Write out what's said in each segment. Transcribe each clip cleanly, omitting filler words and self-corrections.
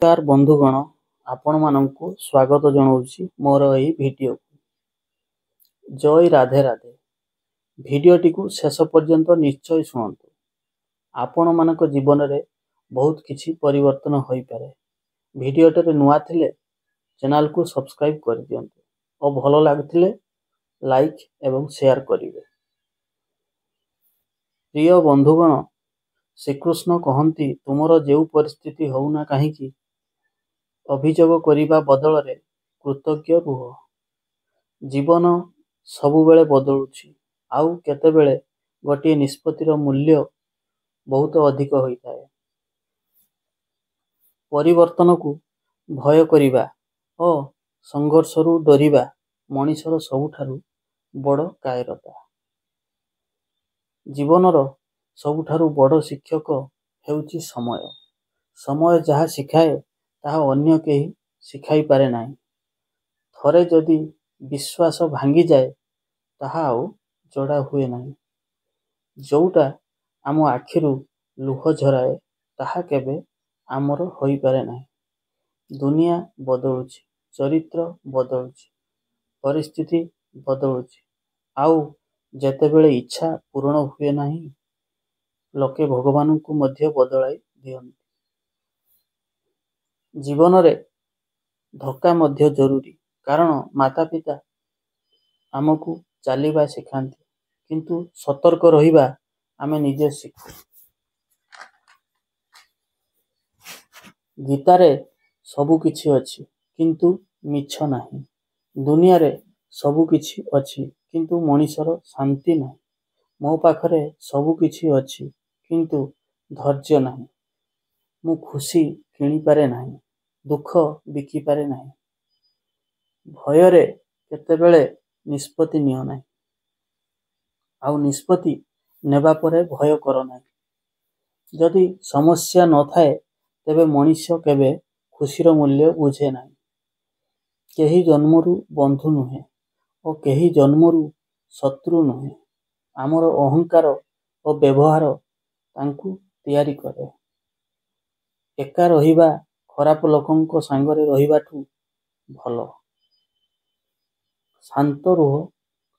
ନମସ୍କାର ବନ୍ଧୁଗଣ, ଆପଣମାନଙ୍କୁ ସ୍ୱାଗତ ଜଣାଉଛି ମୋର ଏହି ଭିଡ଼ିଓକୁ। ଜୟ ରାଧେ ରାଧେ। ଭିଡ଼ିଓଟିକୁ ଶେଷ ପର୍ଯ୍ୟନ୍ତ ନିଶ୍ଚୟ ଶୁଣନ୍ତୁ, ଆପଣମାନଙ୍କ ଜୀବନରେ ବହୁତ କିଛି ପରିବର୍ତ୍ତନ ହୋଇପାରେ। ଭିଡ଼ିଓଟିରେ ନୂଆ ଥିଲେ ଚ୍ୟାନେଲକୁ ସବସ୍କ୍ରାଇବ୍ କରିଦିଅନ୍ତୁ ଓ ଭଲ ଲାଗୁଥିଲେ ଲାଇକ୍ ଏବଂ ସେୟାର କରିବେ। ପ୍ରିୟ ବନ୍ଧୁଗଣ, ଶ୍ରୀକୃଷ୍ଣ କହନ୍ତି, ତୁମର ଯେଉଁ ପରିସ୍ଥିତି ହେଉନା କାହିଁକି, ଅଭିଯୋଗ କରିବା ବଦଳରେ କୃତଜ୍ଞ ରୁହ। ଜୀବନ ସବୁବେଳେ ବଦଳୁଛି, ଆଉ କେତେବେଳେ ଗୋଟିଏ ନିଷ୍ପତ୍ତିର ମୂଲ୍ୟ ବହୁତ ଅଧିକ ହୋଇଥାଏ। ପରିବର୍ତ୍ତନକୁ ଭୟ କରିବା ଓ ସଂଘର୍ଷରୁ ଡରିବା ମଣିଷର ସବୁଠାରୁ ବଡ଼ କାୟରତା। ଜୀବନର ସବୁଠାରୁ ବଡ଼ ଶିକ୍ଷକ ହେଉଛି ସମୟ। ସମୟ ଯାହା ଶିଖାଏ, ତାହା ଅନ୍ୟ କେହି ଶିଖାଇପାରେ ନାହିଁ। ଥରେ ଯଦି ବିଶ୍ୱାସ ଭାଙ୍ଗିଯାଏ, ତାହା ଆଉ ଯୋଡ଼ା ହୁଏ ନାହିଁ। ଯୋଉଟା ଆମ ଆଖିରୁ ଲୁହ ଝରାଏ, ତାହା କେବେ ଆମର ହୋଇପାରେ ନାହିଁ। ଦୁନିଆ ବଦଳୁଛି, ଚରିତ୍ର ବଦଳୁଛି, ପରିସ୍ଥିତି ବଦଳୁଛି, ଆଉ ଯେତେବେଳେ ଇଚ୍ଛା ପୂରଣ ହୁଏ ନାହିଁ, ଲୋକେ ଭଗବାନଙ୍କୁ ମଧ୍ୟ ବଦଳାଇ ଦିଅନ୍ତି। ଜୀବନରେ ଧକ୍କା ମଧ୍ୟ ଜରୁରୀ, କାରଣ ମାତା ପିତା ଆମକୁ ଚାଲିବା ଶିଖାନ୍ତି, କିନ୍ତୁ ସତର୍କ ରହିବା ଆମେ ନିଜେ ଶିଖୁ। ଗୀତାରେ ସବୁକିଛି ଅଛି, କିନ୍ତୁ ମିଛ ନାହିଁ। ଦୁନିଆରେ ସବୁକିଛି ଅଛି, କିନ୍ତୁ ମଣିଷର ଶାନ୍ତି ନାହିଁ। ମୋ ପାଖରେ ସବୁକିଛି ଅଛି, କିନ୍ତୁ ଧୈର୍ଯ୍ୟ ନାହିଁ। ମୁଁ ଖୁସି କିଣିପାରେ ନାହିଁ, ଦୁଃଖ ବିକିପାରେ ନାହିଁ। ଭୟରେ କେତେବେଳେ ନିଷ୍ପତ୍ତି ନିଅ ନାହିଁ, ଆଉ ନିଷ୍ପତ୍ତି ନେବା ପରେ ଭୟ କର ନାହିଁ। ଯଦି ସମସ୍ୟା ନଥାଏ, ତେବେ ମଣିଷ କେବେ ଖୁସିର ମୂଲ୍ୟ ବୁଝେ ନାହିଁ। କେହି ଜନ୍ମରୁ ବନ୍ଧୁ ନୁହେଁ ଓ କେହି ଜନ୍ମରୁ ଶତ୍ରୁ ନୁହେଁ। ଆମର ଅହଙ୍କାର ଓ ବ୍ୟବହାର ତାଙ୍କୁ ତିଆରି କରେ। ଏକା ରହିବା ଖରାପ ଲୋକଙ୍କ ସାଙ୍ଗରେ ରହିବାଠୁ ଭଲ। ଶାନ୍ତ ରୁହ,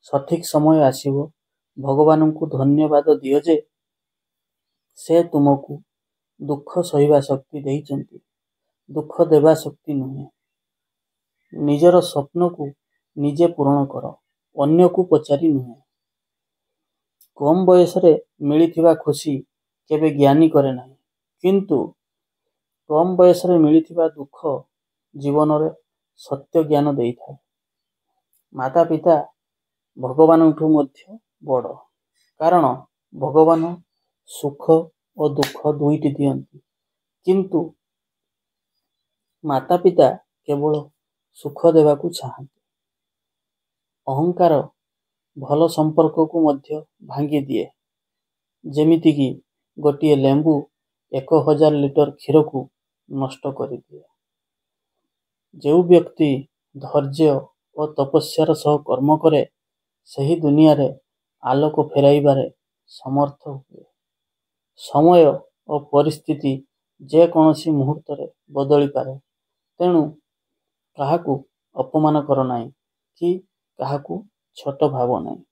ସଠିକ୍ ସମୟ ଆସିବ। ଭଗବାନଙ୍କୁ ଧନ୍ୟବାଦ ଦିଅ ଯେ ସେ ତୁମକୁ ଦୁଃଖ ସହିବା ଶକ୍ତି ଦେଇଛନ୍ତି, ଦୁଃଖ ଦେବା ଶକ୍ତି ନୁହେଁ। ନିଜର ସ୍ୱପ୍ନକୁ ନିଜେ ପୂରଣ କର, ଅନ୍ୟକୁ ପଚାରି ନୁହେଁ। କମ୍ ବୟସରେ ମିଳିଥିବା ଖୁସି କେବେ ଜ୍ଞାନୀ କରେ ନାହିଁ, କିନ୍ତୁ କମ୍ ବୟସରେ ମିଳିଥିବା ଦୁଃଖ ଜୀବନରେ ସତ୍ୟ ଜ୍ଞାନ ଦେଇଥାଏ। ମାତା ପିତା ଭଗବାନଙ୍କଠୁ ମଧ୍ୟ ବଡ଼, କାରଣ ଭଗବାନ ସୁଖ ଓ ଦୁଃଖ ଦୁଇଟି ଦିଅନ୍ତି, କିନ୍ତୁ ମାତା ପିତା କେବଳ ସୁଖ ଦେବାକୁ ଚାହାନ୍ତି। ଅହଙ୍କାର ଭଲ ସମ୍ପର୍କକୁ ମଧ୍ୟ ଭାଙ୍ଗିଦିଏ, ଯେମିତିକି ଗୋଟିଏ ଲେମ୍ବୁ 1000 ଲିଟର କ୍ଷୀରକୁ ନଷ୍ଟ କରିଦିଏ। ଯେଉଁ ବ୍ୟକ୍ତି ଧୈର୍ଯ୍ୟ ଓ ତପସ୍ୟାର ସହ କର୍ମ କରେ, ସେହି ଦୁନିଆରେ ଆଲୋକ ଫେରାଇବାରେ ସମର୍ଥ ହୁଏ। ସମୟ ଓ ପରିସ୍ଥିତି ଯେକୌଣସି ମୁହୂର୍ତ୍ତରେ ବଦଳିପାରେ, ତେଣୁ କାହାକୁ ଅପମାନ କର ନାହିଁ କି କାହାକୁ ଛୋଟ ଭାବ ନାହିଁ।